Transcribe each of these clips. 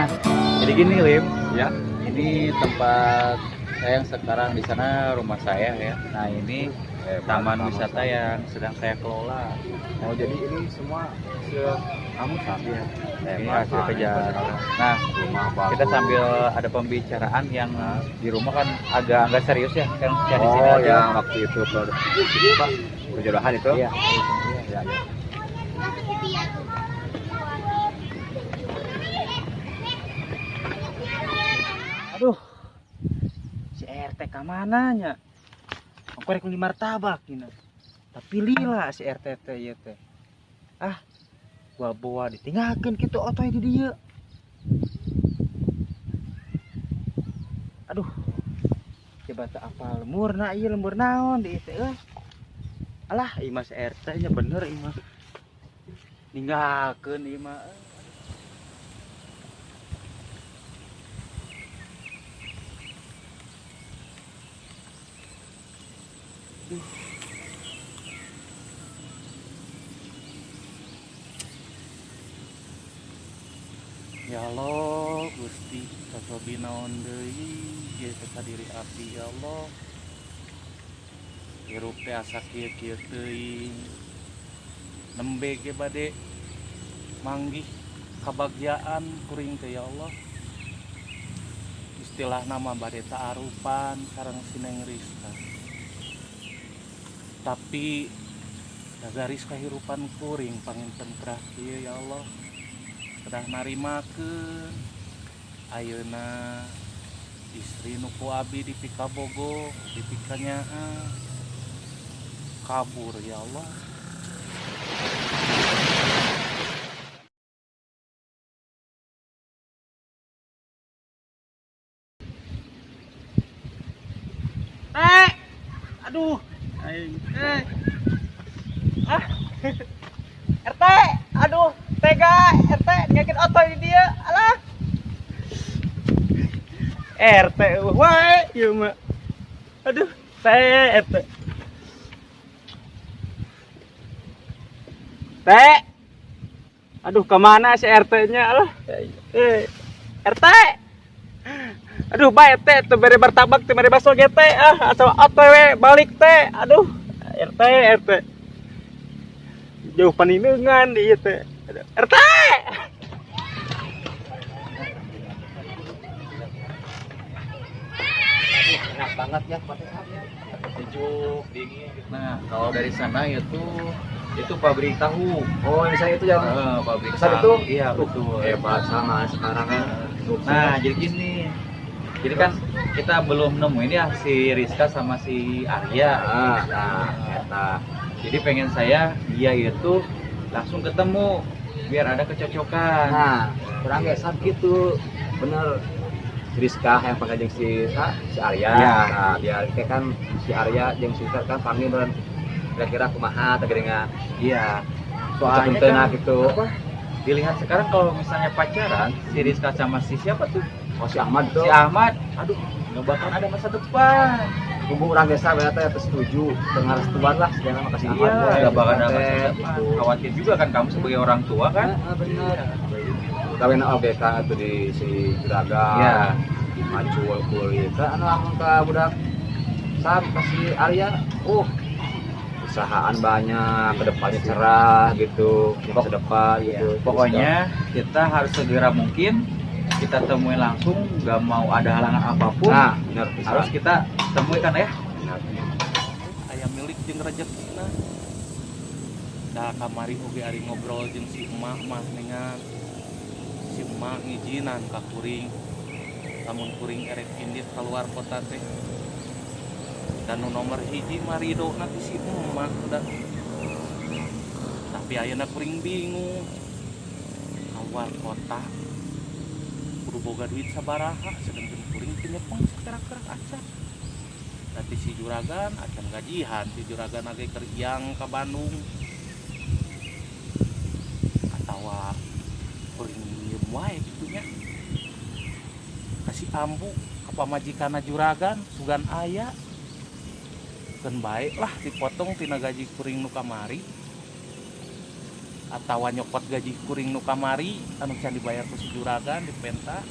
Nah, jadi gini Lim, Ya. ini tempat saya yang sekarang di sana rumah saya ya. Nah, ini taman wisata yang sedang saya kelola. Oh, jadi ini semua hasil kamu Sam? Iya. Ini Hebat, hasil Pak. kerja. Nah, Rumah bagus. kita sambil ada pembicaraan yang di rumah kan agak nggak serius ya, kan di sini Oh, aja. yang waktu itu apa? Perjodohan itu? Iya. Iya, iya. Aduh, si RT ka mana nya? Aku rek meuli martabak nih. Tapi lila si RT teh ieu teh. Ah, gua bawa ditinggalkeun kitu otoy di dieu. Aduh. Coba teu apal lemburna ieu lembur naon di ieu teh euy. Alah, ieu mah si RT nya bener ieu mah. Ninggalkeun ieu mah. Ya Allah, Gusti, cocobi naon deui ieu teh ka diri abdi ya Allah. Hirup teh asa kieu-kieu teuing. Nembe ge bade manggih kabagjaan kuring teh ya Allah. Istilah nama bade ta'arupan sareng si Neng Rizka. Tapi garis kahirupan kuring panginten kerah kieu ya Allah. Kedah narimakeun ayeuna istri nu ku abi dipikabogo, dipikanyaah kabur ya Allah. Eh, aduh, aing, eh, ah, RT, aduh, tega, RT, ngakin otoy di dia, alah, RT, wae, ieu mah, aduh, T, RT, T, aduh, kemana si RT-nya, alah, RT. Aduh, bae teh, teu bere martabak, teu bere bakso ge teh, ah, atau otw balik teh. Aduh, RT, RT. Jauh paninengan di ieu teh. Aduh, RT. Enak banget ya tempatnya. Sejuk, dingin. Nah, kalau dari sana itu pabrik tahu. Oh, yang saya itu yang Pabrik besar tahu. itu? Iya, betul. Hebat sama sekarang kan. Nah, jadi gini. Jadi kan kita belum nemuin ya si Rizka sama si Arya. Nah, nah, eta. Jadi pengen saya dia itu langsung ketemu biar ada kecocokan. Nah, kurang gesan gitu. Bener. Si Rizka yang pakai jeung si Arya. Ya. Nah, biar kayak kan si Arya jeung si Rizka kan panggil bener kira-kira kumaha teh geuningan. Iya. Soalnya Soalnya kan kan gitu. apa? Dilihat sekarang kalau misalnya pacaran si Rizka sama si siapa tuh? Oh, si Ahmad tuh. Si Ahmad, aduh, nggak bakal ada masa depan. Kubu orang desa berarti ya setuju dengan restuan lah segala makasih Ahmad. Iya, nggak bakal ada masa Teh, depan. gitu. Khawatir juga kan kamu sebagai orang tua kan? Heeh, bener. Kawin oge kan itu di si juragan. Iya. Macul kulit. Kan anu lamun ka budak Sam kasih Arya, usahaan banyak, kedepannya cerah gitu, masa depan gitu. Pokoknya kita harus segera mungkin kita temuin langsung, nggak mau ada halangan apapun. Nah, bener, harus kita temui kan ya. Bener. Aya milik jeung rejekina. Da kamari oge ari ngobrol jeung si emak mah ningan. Si emak ngijinan ka kuring. Lamun kuring erek indit keluar kota teh. Dan nu nomor hiji mah ridona ti si emak udah. Tapi ayeuna kuring bingung. Keluar kota kudu boga duit sabaraha sedangkan kuring teu nyepeng sakerak-kerak acan. Nanti si juragan acan gajihan, si juragan age keur iang ka Bandung. Atawa kuring minjem wae kitu nya. Kasih ambu ka pamajikanna juragan sugan aya. Keun bae lah dipotong tina gaji kuring nu kamari. Atawa nyokot gaji kuring nu kamari anu can dibayar ku si juragan dipenta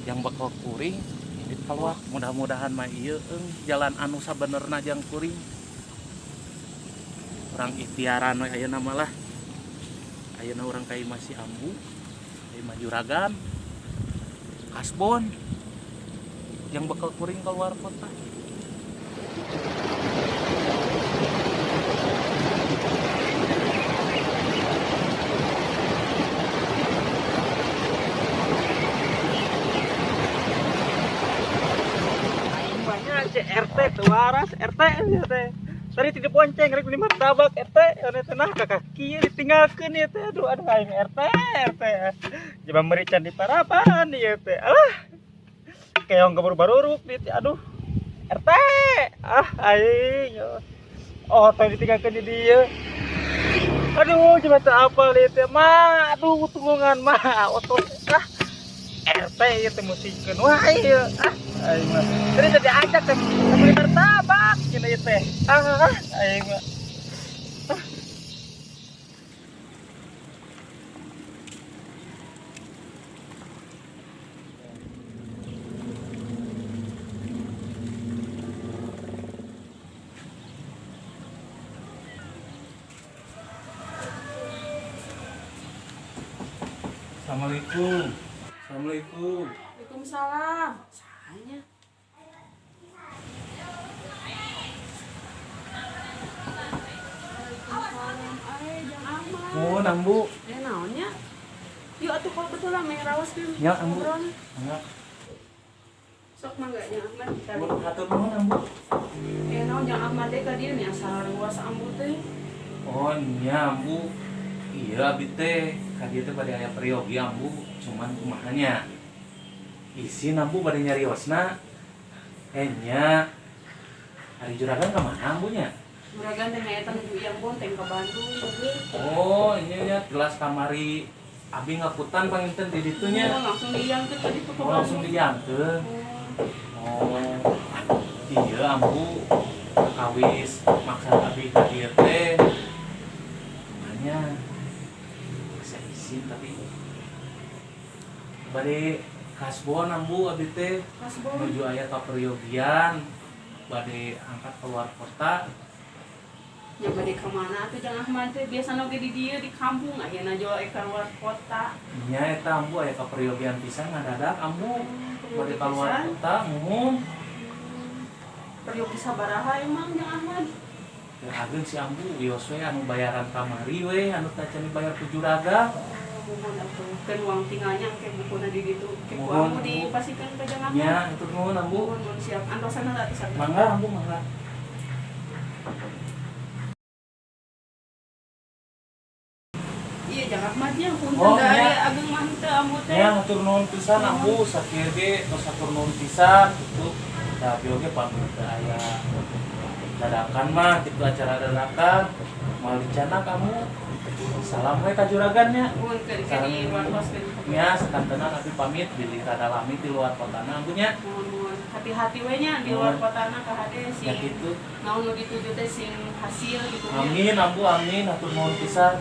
yang bakal kuring ini keluar. Mudah-mudahan mah ieu jalan anu sabenerna jang kuring. Urang ikhtiaran we ayeuna mah lah. Ayeuna urang ka imah si Ambu, ka imah juragan kasbon yang bakal kuring keluar kota. Banyak RT tuaras RT ya teh. Tadi tidak bonceng rek beli martabak RT, ane teh nah ka kaki ditinggalkeun ieu teh. Aduh aduh aing RT RT. Coba merican di parapan ieu teh. Alah. Keong keburu baruruk ieu teh. Aduh. RT. Ah aing. Oh, teh ditinggalkeun di dieu. Aduh, coba teu apal ieu teh mah. Aduh, tunggungan mah. Otot ah. RT ieu teh musikeun wae ieu. Ah, aing mah. Tadi tadi ajak teh beli martabak cenah ieu teh. Ah, aing mah. Assalamualaikum. Assalamualaikum. Waalaikumsalam. Sahanya. Waalaikumsalam. Jang Ahmad. Nuhun, Ambu. Naonnya? Yuk atuh kalau betul lah meh rawas ge. Ya, Ambu. Mangga. Sok mangga Jang Ahmad. Hatur nuhun, Ambu. Naon Jang Ahmad teh ka dieu nya saruas Ambu teh. Oh, nya Ambu. Iya abi teh ka dieu teh bade aya peryogi Ambu, cuman kumaha nya. Isin Ambu bade nyariosna. Nya. Ari juragan ka mana Ambu nya? Juragan teh nyaeta nuju ieu bonteng ka Bandung. Oh, iya nya jelas kamari abi ngakutan panginten di ditu nya. Oh, langsung diangkeun tadi ke Bandung. Oh, langsung diangkeun. Oh. Iya Ambu kawis maksa abi ka dieu teh. Kumanya asa isin tapi bade kasbon Ambu abi teh menuju aya ka peryogian bade angkat keluar kota. Nya bade ka mana atuh Jang Ahmad teh biasana oge di dieu di kampung ayeuna jo aya keluar kota. Nya eta Ambu aya ka peryogian pisan ngadadak Ambu bade keluar kota muhun. Peryogi sabaraha emang Jang Ahmad? Teu ageung si Ambu wios we anu bayaran kamari we anu tacan dibayar ku juragan. Muhun atuh keun uang tinggalnya engke bukuna di ditu. Ke ku Ambu dipasikeun ka Jang Ahmad. Nya hatur nuhun Ambu. Muhun siap antosan heula atuh sareng. Mangga Ambu mangga. Iya Jang Ahmad nya punten da aya ageung mah teu Ambu teh. Nya hatur nuhun pisan Ambu sakieu ge tos hatur nuhun pisan kitu. Da abi oge pamit teu aya dadakan mah kitu acara dadakan moal dicana kamu. Salam we ka juragan nya. Nuhun ke di luar koskeun. Nya sakantenan abi pamit bilih rada lami di luar kotana Ambu nya. Nuhun hati-hati we nya di luar kotana ka hade sing. Ya kitu. Naon nu dituju teh sing hasil kitu nya. Amin Ambu amin hatur nuhun pisan.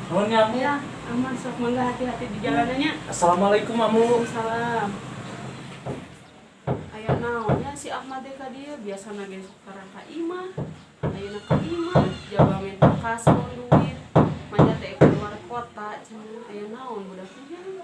Nuhun nya Ambu. Ya, aman sok mangga hati-hati di jalanannya. Assalamualaikum Ambu. Waalaikumsalam. Aya naonnya si Ahmad teh ka dieu biasana ge sok karang ka imah. Ayeuna ka imah jaba minta kasbon duit. Manja teh keluar kota cenah aya naon budak teh.